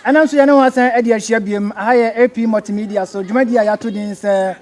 Ɛno nso yɛne wo asan adi ahyia biom. Aha yɛ AP Multimedia so dwumadi a yɛato din sɛ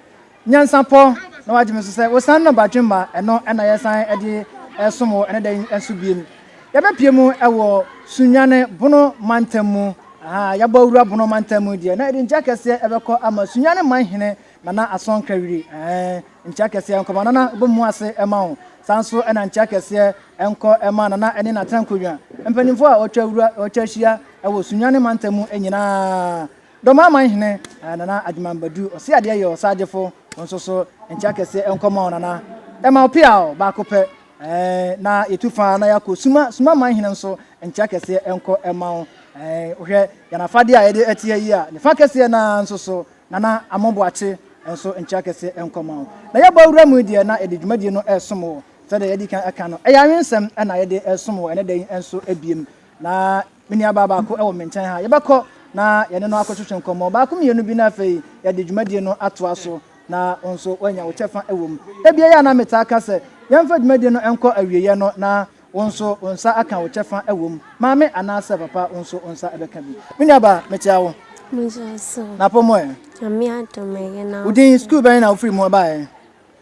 Nyansapɔ na wagye me so sɛ wosan no badwemma ɛno na yɛsan de ɛsom wo ɛne da yi nso biom. Yɛbɛpie mu ɛwɔ Sunyane Bono mantam mu. Aha yɛabɔ awura Bono mantam mu deɛ na ɛde nkyia kɛseɛ ɛbɛkɔ ama Sunyane manhene Nana Asonkrawiri. Ɛɛ nkyia kɛseɛ nkɔma Nana bɔ mu ase ɛma wo. Saa nso ɛna nkyia kɛseɛ nkɔ ɛma Nana ɛne n'atenankonnwa mpanimfoɔ a wɔatwa awura wɔatwa ahyia ɛwɔ Sunyani mantam mu nyinaa. Dɔm hene Nana Agyeman Badu ɔse adeɛ yɛ ɔsagyefo nso so nkyia kɛseɛ nkɔ ma wo Nana. Ɛma wo pia o baako pɛ. Ɛɛ na yɛtu fa na yɛakɔ Suma Suma man hene nso nkyia kɛseɛ nkɔ ɛma wo. Ɛɛ wohwɛ yɛn afadeɛ a yɛde ɛte yi a ne fa kɛseɛ naa nso so Nana Amoboakye nso nkyia kɛseɛ nkɔ ma wo. Na yɛbɔ awura mu deɛ na yɛde dwumadie no ɛresom wo. Sɛdeɛ yɛdi kan ɛka no ɛyɛ awensɛm ɛna yɛde ɛsom wo ɛnɛ da yi nso ebiem. Na me nuabaa baako ɛwɔ me nkyɛn ha. Yɛbɛkɔ na yɛne no akɔtwetwe nkɔmmɔ baako mmienu bi na afei yɛde dwumadie no atoa so na wo nso woanya wo kyɛfa ɛwɔ mu. Ebia yɛ a na metaa ka sɛ yɛmfa dwumadie no nkɔ awieeɛ no na wo nso wo nsa aka wo kyɛfa ɛwɔ mu. Maame anaasɛ papa wo nso wo nsa ɛbɛka bi. Me nuabaa mekyia wo. Megye so. Na apɔ mu ɛ? Nyame adom ɛyɛ na Wo din school bɛn na wofiri mu ɛbaeɛ?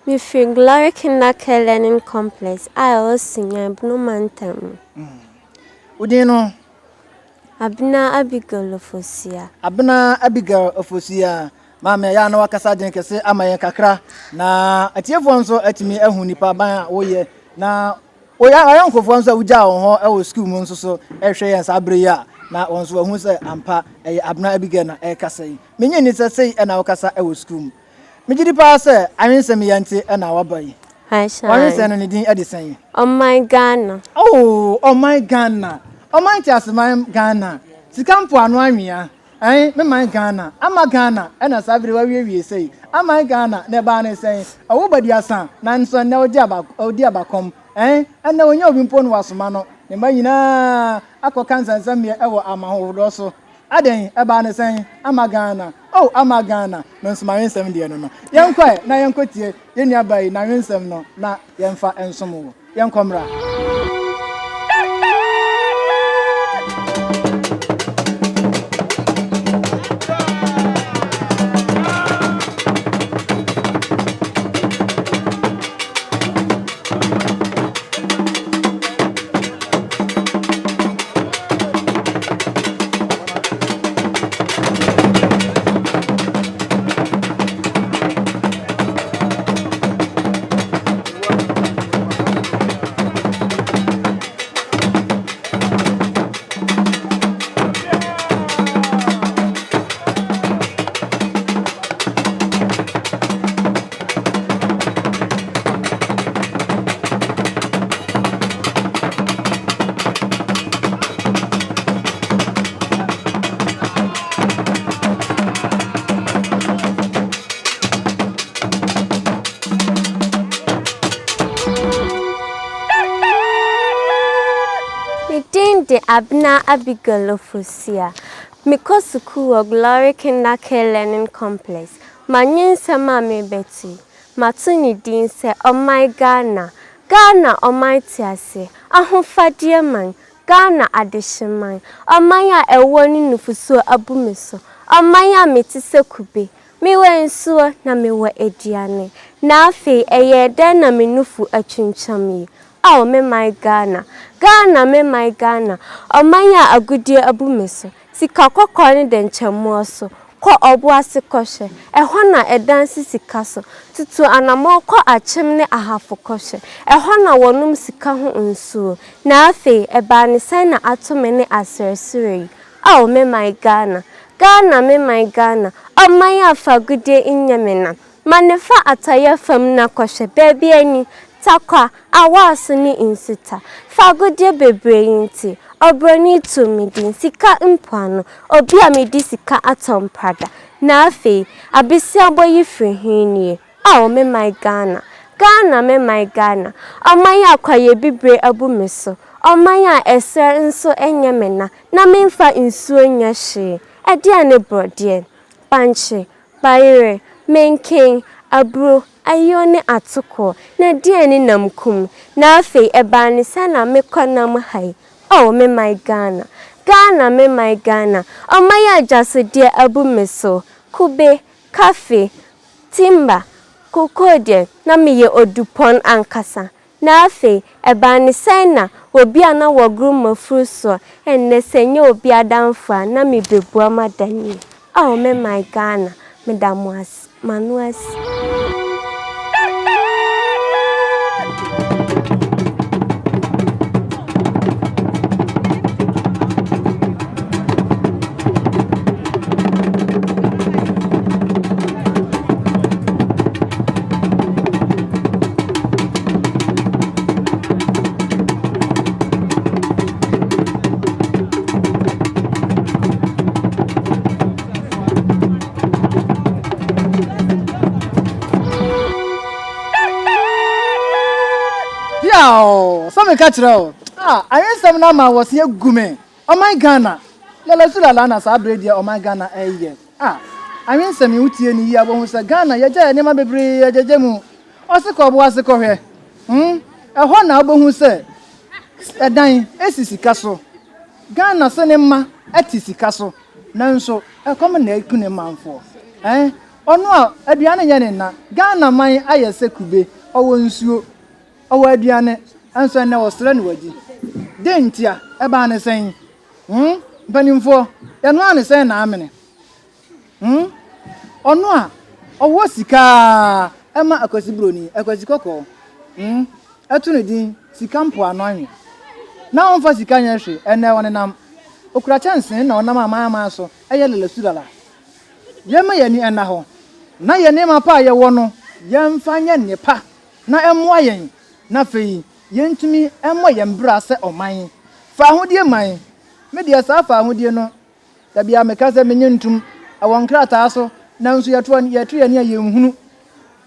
Mefiri Glory Kinder Care Learning Complex a ɛwɔ Sunyani Bono mantam mu. Wo din no? Abena Abigail Ofosuah. Abena Abigail Ofosuah. Maame ɛyɛ a na wakasa den kɛse ama yɛn kakra na atiefoɔ nso atumi ahu nipa ban a woyɛ na woyɛ ayɔnkofoɔ nso a wogyaa wɔn hɔ wɔ sukuu mu nso so ɛhwɛ yɛn saa bere yi a na wɔn nso wɔahu sɛ ampa ɛyɛ Abena Abigail na ɛrekasa yi. Menye nni sɛ sei ɛna wokasa wɔ sukuu mu. Megye di paa sɛ awensɛm yi nti ɛna waba yi. W'awensɛm no ne din de sɛn? Ɔman Ghana. Oh, ɔman Ghana. Ɔman nteaseman Ghana. Sika mpoano anwea. Ɛn, me man Ghana. Ama Ghana, ɛna saa bere wawiewie sei. Aman Ghana, na ɛbaa ne sɛn? Ɔwo baduasa, nanso ɛnnɛ wodi aba, ɔdi abakɔm. Ɛn, ɛnnɛ wonya obi mpo na wasoma no. Ne mma nyinaa akɔka nsɛnsɛmmeɛ ɛwɔ amahodoɔ so. Adɛn, ɛbaa ne sɛn? Ama Ghana. Oh, ama Ghana. Me nso m'awensɛm deɛ no no. Yɛnkɔ ɛ, na yɛnkɔtie yɛn nuabaa yi n'awensɛm no na yɛmfa nsom wo. Yɛnkɔ mmra. Me din de Abena Abigail Ofosuah. Mekɔ sukuu wɔ Glory Kinder Care Learning Complex. M'anwensɛm a merebɛto yi, mato ne din sɛ Ɔman Ghana. Ghana ɔman te ase, ahofadeɛ man, Ghana adehyeman, ɔman a ɛwoɔ ne nufosuo abu me so, ɔman a mete sɛ kube, mewɔ nsuo na mewɔ aduane. Na afei ɛyɛɛ dɛn na me nufu atwintwam yi? Ao me man Ghana, Ghana me man Ghana, ɔman a agodie abu me so, sika kɔkɔɔ ne dɛnkyɛmmoɔ so, kɔ ɔbo ase kɔhwɛ, ɛhɔ na ɛdan si sika so, tutu anammɔn kɔ Akyem ne Ahafo kɔhwɛ, ɛhɔ na wɔnom sika ho nsuo. Na afei ɛbaa ne sɛn na ato me ne aserɛserɛ yi? Ao me man Ghana, Ghana me man Ghana, ɔman a fagudeɛ nyɛ me na. Ma ne fa atɔeɛ fam na kɔhwɛ, baabi ani, Tarkwa, Awaso ne Nsuta. Fagudeɛ bebree yi nti, ɔbroni too me din, sika mpoano, obi a mede sika atɔ mprada. Na afei, abesiabɔ yi firi he nie? Ao me man Ghana, Ghana me man Ghana, ɔman a kwaeɛbibire abu me so, ɔman a ɛserɛ nso nyɛ me na, na memfa nsuo nyɛ hwee. Ɛdeɛn ne borɔdeɛ? Bankye, bayerɛ, menken, aburo, ayuo ne atokoɔ, na deɛn ne namkum? Na afei ɛbaa ne sɛ na mekɔ nam ha yi, Oh me man Ghana, Ghana me man Ghana, ɔman a gyasodeɛ abu me so, kube, kafe, timba, kokoo deɛ, na meyɛ odupɔn ankasa. Na afei, ɛbaa no sɛn na obi a na wɔgoro m'afuru soɔ ɛnnɛ sɛ ɛnyɛ obi adamfo a na mebɛbua m'adamyie. Ao me man Ghana, meda mo ase, m'ano asi. Piaw! Sɛ meka kyerɛ wo, ah, ayensɛm no ama wɔse agu me. Ɔman Ghana, lala su lala na saa bere deɛ ɔman Ghana ɛyɛ. Ah, anwensɛm yi wotie no yie a wobɛhu sɛ Ghana yɛgya yɛn nneɛma bebree agyagya mu. Ɔse kɔ ɔbo ase kɔhwɛ. Hmm, ɛhɔ na wobɛhu sɛ ɛdan si sika so. Ghana se ne mma te sika so, nanso ɛkɔm na aku ne manfoɔ. Eh, ɔno a aduane nyɛ ne nna. Ghana man ayɛ sɛ kube, ɔwɔ nsuo, ɔwɔ aduane, nso ɛnnɛ ɔsrɛ na wadi. Dɛn ntia? Ɛbaa ne sɛn? Hmm, mpanimfoɔ, yɛnoaa ne sɛn na amene? Hmm, ɔno a ɔwɔ sika ara ɛma Akwasi Buroni, Akwasi Kɔkɔɔ, hmm, ɛto ne din sika mpoano anwea. Na ɔmfa sika nyɛ hwee, ɛnnɛ ɔnenam, ɔkura kyɛnsee na ɔnam aman aman so ɛyɛ lalasulala. Yɛmma yɛn ani nna hɔ, na yɛn nneɛma pa a yɛwɔ no, yɛmfa nyɛ nnepa na ɛmmoa yɛn, na afei Yɛntumi mmɔ yɛn bra sɛ ɔman. Faahodie man. Me deɛ saa faahodie no, da biara meka sɛ menye ntom. Ɛwɔ nkrataa so, nanso yɛto yɛto yɛn ani a yɛnhunu.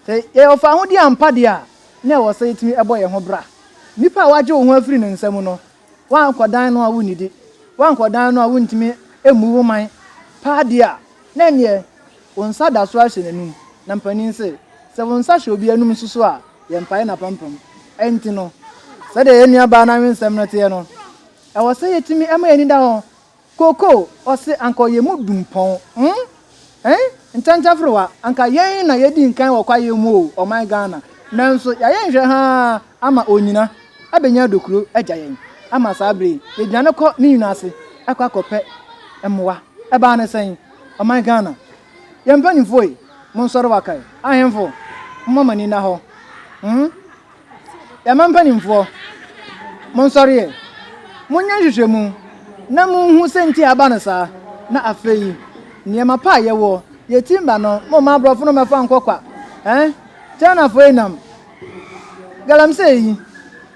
Sɛ yɛwɔ faahodie ampa deɛ a, na ɛwɔ sɛ yɛtumi bɔ yɛn ho bra. Nipa a wagye wo ho afiri ne nsa mu no, woankɔdan no a wonnidi, woankɔdan no a wontumi mmu wo man paa deɛ a, na ɛnneɛ wo nsa da so ara hyɛ n'anum. Na mpanin se, sɛ wo nsa hyɛ obi anum nso so a, yɛmpae n'apampam. Enti no, sɛdeɛ yɛn nuabaa no anwensɛm no teɛ no, ɛwɔ sɛ yɛtumi ma yɛn ani da hɔ. Kookoo, ɔse anka ɔyɛ mu dumpɔn. Hmm? Eh? Nkyɛnkyɛforowa, anka yɛn na yɛdi nkan wɔ kwaeɛ mu o, ɔman Ghana. Nanso yɛayɛ nhwɛhaa ama onyina abɛnya adokuro agya yɛn. Ama saa berɛ yi, yɛdwane kɔ ne nwunu ase akɔ akɔpɛ mmoa. Ɛbaa no sɛn? Ɔman Ghana. Yɛn mpanyimfoɔ ei, monsɔre wakae. Ahemfo, momma mo ani nna hɔ. Hmm? Yɛn mma mpanimfoɔ, monsɔre ɛ. Monyɛ nhwehwɛmu na monhu sɛ nti a aba no saa. Na afei, nneɛma pa a yɛwɔ, yɛn timba no, momma aborɔfo no mmɛfa nkɔ kwa. Eh? Chinafoɔ yi nam galamsey yi,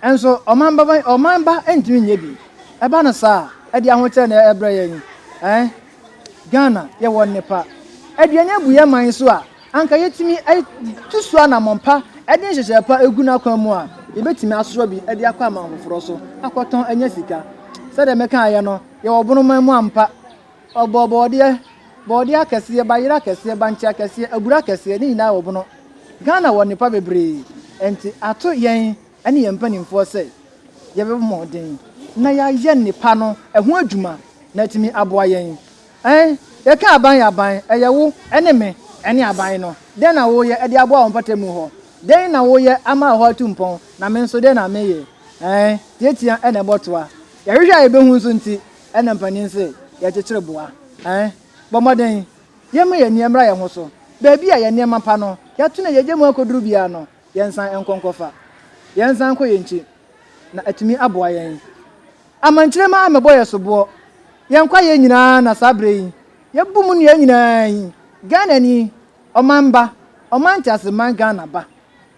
nso ɔman ba, ɔman ba ntumi nyɛ bi. Ɛba no saa a, ɛde ahokyerɛ na ɛbrɛ yɛn. Eh? Ghana yɛwɔ nnepa. Aduane abu yɛn man so a, anka yɛtumi tu so anammɔn pa de nhyehyɛe pa gu n'akwan mu a, yɛbɛtumi asoa bi de akɔ aman foforɔ so akɔtɔn anya sika. Sɛdeɛ mekaeɛ no, yɛwɔ Bonoman mu ampa. Ɔbɔɔ bɔɔdeɛ, bɔɔdeɛ akɛseɛ, bayerɛ akɛseɛ, bankye akɛseɛ, aburo akɛseɛ, ne nyinaa wɔ Bono. Ghana wɔ nnepa bebree, enti ato yɛn ne yɛn mpanimfoɔ sɛ yɛbɛbɔ mmɔden na yɛayɛ nnepa no ho adwuma na atumi aboa yɛn. Ɛn, yɛka aban yɛ aban, ɛyɛ wo ne me ne aban no. Dɛn na woreyɛ de aboa wo mpɔtam hɔ? Dɛn na woreyɛ ama ɛhɔ atu mpɔn? Na me nso, dɛn na mereyɛ? Ɛn, tiatia na ɛbɔ toa. Yɛhwehwɛ a yɛbɛhu nso nti na mpanin se yɛkyekyere boa. Ɛn, bɔ mmɔden, yɛmma yɛn ani mmra yɛn ho so. Baabi a yɛn nneɛma pa no, yɛato no yɛagya mu akɔduru biara no, yɛnsan nkɔ nkɔfa. Yɛnsan nkɔ yɛn nkyi, na atumi aboa yɛn. Amankyerɛma ammɛbɔ yɛn soboɔ. Yɛn kwaeɛ nyinaa na saa berɛ yi, yɛbu mu nnua nyinaa yi. Ghanani, ɔman ba, ɔman ntease man Ghana ba.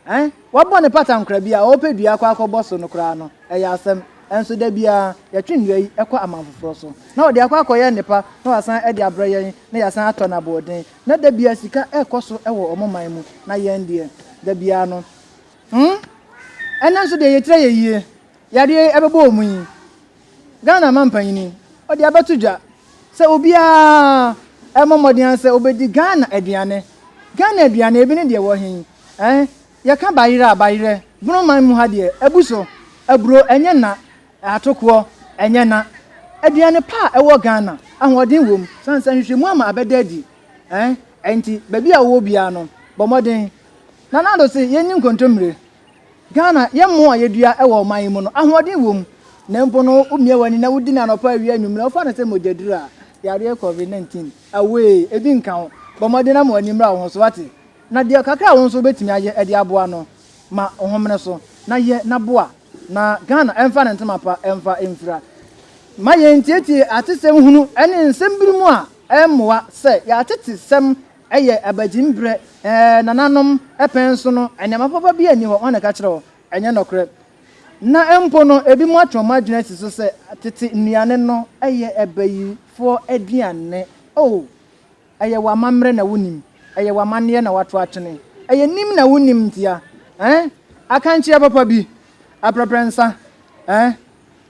Eh, wɔabɔ ne patankora bi a ɔrepɛ dua akɔ akɔbɔ so no koraa no, ɛyɛ asɛm. Ɛnso da biara, yɛtwe nnua yi kɔ aman foforɔ so, na wɔde akɔ akɔyɛ nnepa na wɔasan de abrɛ yɛn na yɛasan atɔ no aboɔden. Na da biara sika rekɔ so wɔ wɔn man mu, na yɛn deɛ, da biara no, hmm, ɛnnɛ nso deɛ yɛtiri ayɛ yie. Yadeɛ yi ɛbɛbɔ wɔn yi, Ghana mampanyini, ɔde abɛto dwa sɛ obiara mmɔ mmɔden ara sɛ ɔbɛdi Ghana aduane. Ghana aduane, ebi ne deɛ ɛwɔ he yi? Ɛn, yɛka bayerɛ a, bayerɛ, Bono man mu ha deɛ, abu so. Aburo, ɛnyɛ na. Atokoɔ, ɛnyɛ na. Aduane pa a ɛwɔ Ghana, ahoɔden wom, sane sɛ nhwehwɛmu ama abɛda adi. Ɛn, ɛnti baabi a wowɔ biara no, bɔ mmɔden. Nana Addo se yɛnni nkontommire. Ghana, yɛn mmo a yɛdua wɔ ɔman yi mu no, ahoɔden wom. Na mpo no, womia w'ani na wodi no anɔpa, awia, anwummere, wofa no sɛ mogyaduru a, yareɛ covid 19, away, ebi nka wo. Bɔ mmɔden na ma w'ani mmra wo ho so, woate? Na deɛ kakra a wo nso wobɛtumi ayɛ de aboa no, ma wo homene so na yɛ na boa na Ghana ɛmfa ne ntoma pa ɛmfa mfira. Ma yɛntietie atesɛm hunu ne nsɛm binom a ɛmmoa sɛ yɛatetesɛm yɛ abagyimberɛ, ɛɛ nananom pɛn so no nneɛma papa biara nni hɔ, hwan na ɛka kyerɛ wo? Ɛnyɛ nɔkorɛ. Na mpo no ebinom atwe wɔn adwene asi so sɛ tete nnuane no yɛ abayifoɔ aduane. Oh! Ɛyɛ w'amammerɛ na wonim, ɛyɛ w'amanneɛ na woato atwene, ɛyɛ nim na wonim ntia, eh, Akankyeɛ papa bi, aprɛprɛ nsa, eh,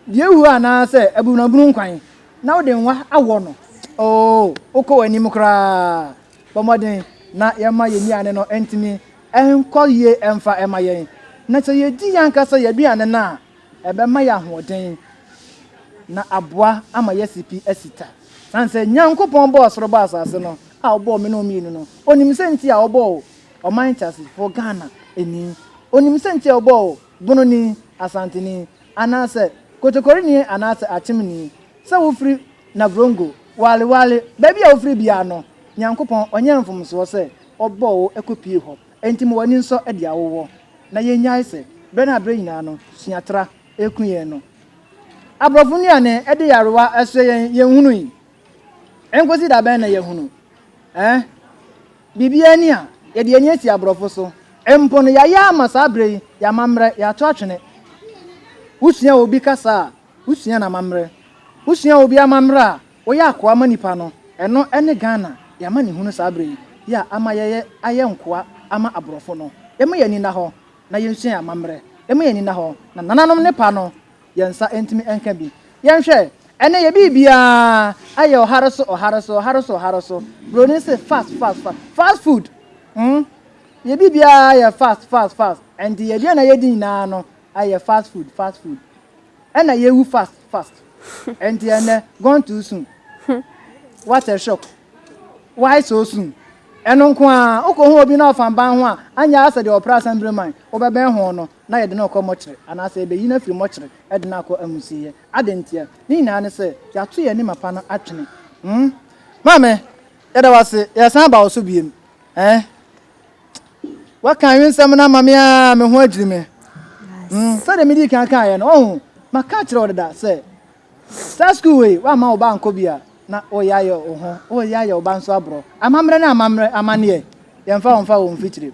Deɛ awu anaasɛ abunabunu nkwan na wode nwa awɔ no, oh, Wokɔ w'anim koraa, bɔ mmɔden na yɛmma yɛn nnuane no ntumi nkɔ yie mfa mma yɛn. Na sɛ yɛdi yɛn ankasa yɛn aduane no a, ɛbɛma yɛn ahoɔden na aboa ama yɛasi pi asi ta. Sane sɛ Nyankopɔn bɔɔ soro bɔɔ asase no a ɔbɔɔ me ne wo mmienu no, ɔnim sɛ nti a ɔbɔɔ wo ɔman nteasefoɔ Ghana ni, ɔnim sɛ nti a ɔbɔɔ wo Bononi, Asanteni, anaasɛ Kotokorini anaasɛ Akyemni, sɛ wofiri Navrongo, Wale Wale, baabi a wofiri biara no, Nyankopɔn ɔnyɛɛ mfomsoɔ sɛ ɔbɔɔ wo kɔpie hɔ. Enti ma w'ani nsɔ deɛ wowɔ, na yɛnnyae sɛ berɛ ne aberɛ nyinaa no suatra reku yɛn no. Aborɔfo nnuane de yarewa soɛ yɛn, yɛnhunui. Ɛnkɔsi da bɛn na yɛahunu? Eh? Biribiara ni a, yɛde yɛn ani asi aborɔfo so. Mpo no, yɛayɛ ama saa berɛ yi, yɛn amammerɛ, yɛato atwene. Wosua obi kasa a, wosua n'amammerɛ. Wosua obi amammerɛ a, woyɛ akoa ma nipa no. Ɛno ne Ghana, yɛn amanehunu saa berɛ yi, yɛ a ama yɛyɛ ayɛ nkoa ama aborɔfo no. Yɛmma yɛn ani nna hɔ na yɛnsua yɛn amammerɛ. Yɛmma yɛn ani nna hɔ na nananom nnepa no, yɛn nsa ntumi nka bi. Yɛnhwɛ, ɛnnɛ yɛ biribiara ayɛ ɔhare so, ɔhare so, ɔhare so, ɔhare so. Buroni se fast, fast, fast. Fast food! Hmm? Yɛ biribiara yɛ fast, fast, fast. Ɛnti yɛ aduane a yɛdi nyinaa no ayɛ fast food, fast food. Ɛna yɛwu fast, fast. Ɛnti ɛnnɛ, gone too soon. What a shock. Why so soon? Ɛno nko ara, wokɔhu obi na ɔfam ban ho a, anyɛ ara sɛ deɛ ɔpra asɛmbere man, wobɛbɛn ho no, na yɛde no rekɔ mɔkyere, anaasɛ yɛbɛyi no afiri mɔkyere de no akɔ amusieɛ. Adɛn ntia? Ne nyinaa ne sɛ, yɛato yɛn nneɛma pa no atwene. Hmm? Maame, yɛda wo ase, yɛresan aba wo so biem. Eh? Woaka anwensɛm no ama me a, me ho adwiri me. Hmm, sɛdeɛ medii kan kaeɛ no, ɔho, maka akyerɛ wo deda sɛ, Saa sukuu wei, woamma wo ba ankɔ bi a, na woreyɛ ayɛ wo ho, woreyɛ ayɛ wo ba nso aborɔ. Amammerɛ ne amammerɛ, amanneɛ, yɛmfa wo mfa wo mfikyire.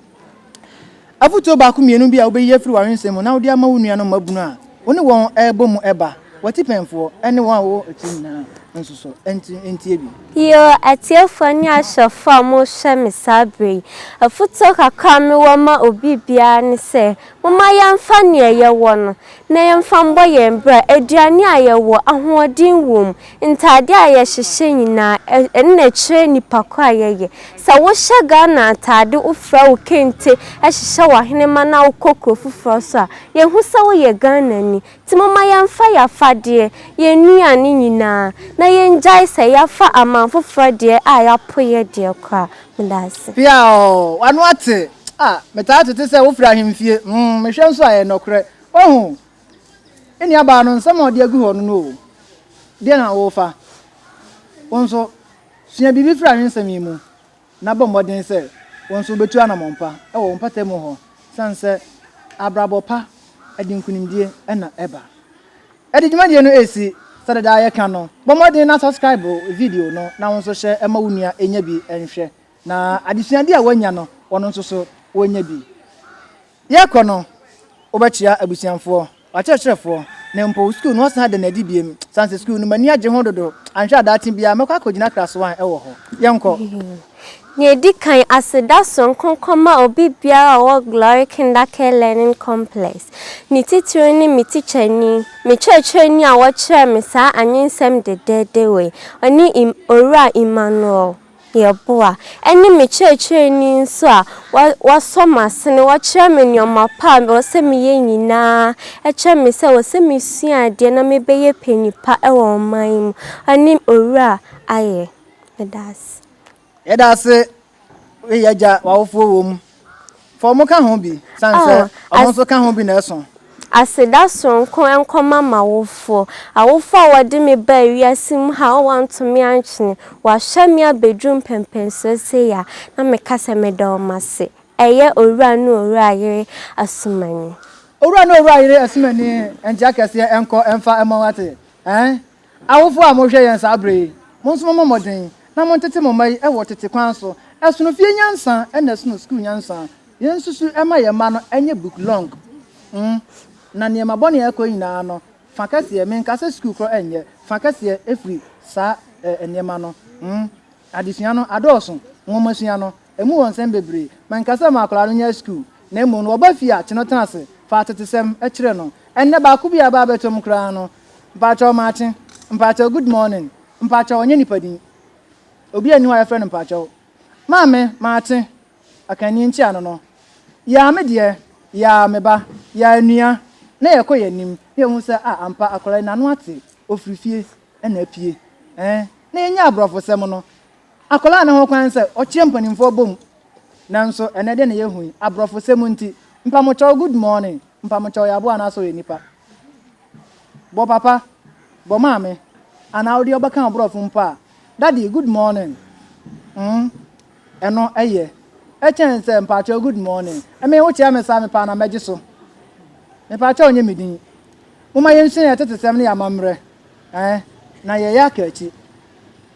Afotuo baako mmienu bi a wobɛyi afiri w'awensɛm mu na wode ama wo nuanom mmabunu a wo ne wɔn rebɔ mu ba, w'atipɛnfoɔ ne wɔn a wɔwɔ akyiri nyinaa nso so ntie bi. Yoo, atiefoɔ ne ahwɛfoɔ a mohwɛ me saa berɛ yi, afotuo kakra a mewɔ ma obi biara ne sɛ, momma yɛmfa deɛ yɛwɔ no na yɛmfa mbɔ yɛn bra, aduane a yɛwɔ, ahoɔden wom, ntaadeɛ a yɛhyehyɛ nyinaa, ɛno na ɛkyerɛ nipa ko a yɛyɛ. Sɛ wohyɛ Ghana ataade, wofira wo kente, hyehyɛ w'ahenema na wokɔ kuro foforɔ so a, yɛhu sɛ woyɛ Ghanani. Nti momma yɛmfa yɛn afadeɛ, yɛn nnuane nyinaa, na yɛngyae sɛ yɛafa aman foforɔ deɛ a yɛapo yɛ deɛ koraa. Meda ase. Piaaww! W'ano ate! Ah, metaa tete sɛ wofiri ahemfie. Mm, mehwɛ nso a ɛyɛ nɔkorɛ. Wahu? Me nuabaa no, nsɛm a ɔde agu hɔ no no o. Deɛn na worefa? Wo nso, sua biribi firi anwensɛm yi mu, na bɔ mmɔden sɛ wo nso wobɛtu anammɔn pa wɔ wo mpɔtam hɔ, sane sɛ abrabɔ pa de nkunimdie na ɛba. Yɛde dwumadie no resi, sɛdeɛ daa yɛka no, bɔ mmɔden na subscribe video no na wo nso hyɛ ma wo nua nya bi nhwɛ, na adesuadeɛ a wanya no, ɔno nso so ɔnya bi. Yɛrekɔ no, wobɛkyea abusuafoɔ, w'akyerɛkyerɛfoɔ, na mpo wo sukuu no woasan ada no adi biom. Sane sɛ sukuu no m'ani agye ho dodo, anhwɛ a daakye biara mɛkɔ akɔgyina class one wɔ hɔ. Yɛnkɔ. Nea edi kan, aseda soronko kɔma obi biara a ɔwɔ Glory Kindercare Learning Complex, ne titiriw ne me tikyani, me kyerɛkyerɛni a wɔkyerɛɛ me saa anwensɛm dɛdɛɛdɛ wei, ɔne Owura Emmanuel. Yeboah, ɛne me kyerɛkyerɛni nso a wasɔ m'asene, wakyerɛ me nneɛma pa a ɛwɔ sɛ meyɛ nyinaa, kyerɛ me sɛ ɛwɔ sɛ mesua adeɛ na mebɛyɛ panin pa wɔ ɔman yi mu, ɔne Owura Ayɛ. Meda ase. Yɛda ase Wei yɛ agya w'awofoɔ wɔ mu. Fa wɔn ka ho bi, sane sɛ Oh, wɔn nso ka ho bi na ɛso. Aseda soronko nkɔma m'awofoɔ. Awofoɔ a wɔde me baa wiase mu ha a wɔanto me ankyene, wɔahwɛ me abɛduru mpɛnpɛnsoɔ sei a, na meka sɛ meda wɔn ase. Ɛyɛ Owura ne Owura yere Asumani. Owura ne Owura yere Asumani nkyea kɛseɛ nkɔ mfa mma wo ate ɛn. Awofo a mohwɛ yɛn saa bere yi, mo nso mommɔ mmɔden na montete mo mma yi wɔ tete kwan so. Ɛsono fie nyansa na ɛsono sukuu nyansa. Yensusu mma yɛn mma no nyɛ book long. Mm, na nneɛma bɔne a ɛkɔ yi nyinaa no, fa kɛseɛ, menka sɛ sukuu korɔ nyɛ, fa kɛseɛ firi saa eh, nneɛma no. Mm, adesua no adɔɔso, nwomasua no, emu wɔ nsɛm bebree. Menka sɛ ma akwadaa no nyɛ sukuu, na mmom no wɔba fie a, kye no tena ase, fa atetesɛm kyerɛ no. Ɛnnɛ baako bi a aba abɛtɔ mu koraa no, Mpakyɛw makye, mpakyɛw good morning, mpakyɛw ɔnyɛ nipa din. Obi nni hɔ a yɛfrɛ no mpakyɛw. Maame, makye, akanni nkyea no no. Yaa me deɛ, yaa me ba, yaa nua, na yɛkɔ yɛn anim na yɛhu sɛ ah ampa akwadaa yi n'ano ate, ɔfiri fie na apue. Ɛɛ, na yɛnya aborɔfosɛm no. Akwadaa no ho kwan sɛ ɔkyea mpanimfoɔ bom. Nanso ɛnnɛ deɛ na yɛhu yi, aborɔfosɛm nti, mpamokyɛw good morning, mpamokyɛw ɔyɛ aboa anaasɛ ɔyɛ nipa? Bɔ papa, bɔ maame, anaa wodeɛ wobɛka wo borɔfo mpo a, daddy good morning, mm, ɛno ɛyɛ. Ɛkyɛn sɛ mpakyɛw good morning. Ɛme wokyea me saa mepaa na mɛgye so. Mepakyɛw nyɛ me din. Momma yɛnsua yɛn atetesɛm ne yɛn amammerɛ, eh, na yɛyɛ aka akyi.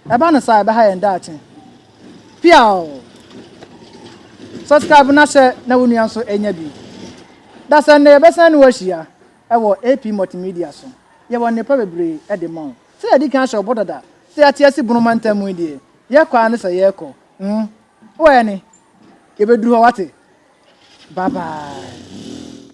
Ɛba no saa a, ɛbɛha yɛn daakye. Piaw! Subscribe na hyɛ na wo nua nso nya bi. Dasɛ nnɛ yɛbɛsan ne wo ahyia wɔ AP Multimedia so. Yɛwɔ nnepa bebree de ma wo. Sɛ yɛadi kan ahyɛ wo bɔ dada sɛ yɛate asi Bono mantam mu yi deɛ, yɛkɔ ara ne sɛ yɛrekɔ. Hmm, wo ɛne? Yɛbɛduru hɔ wate? Bye bye.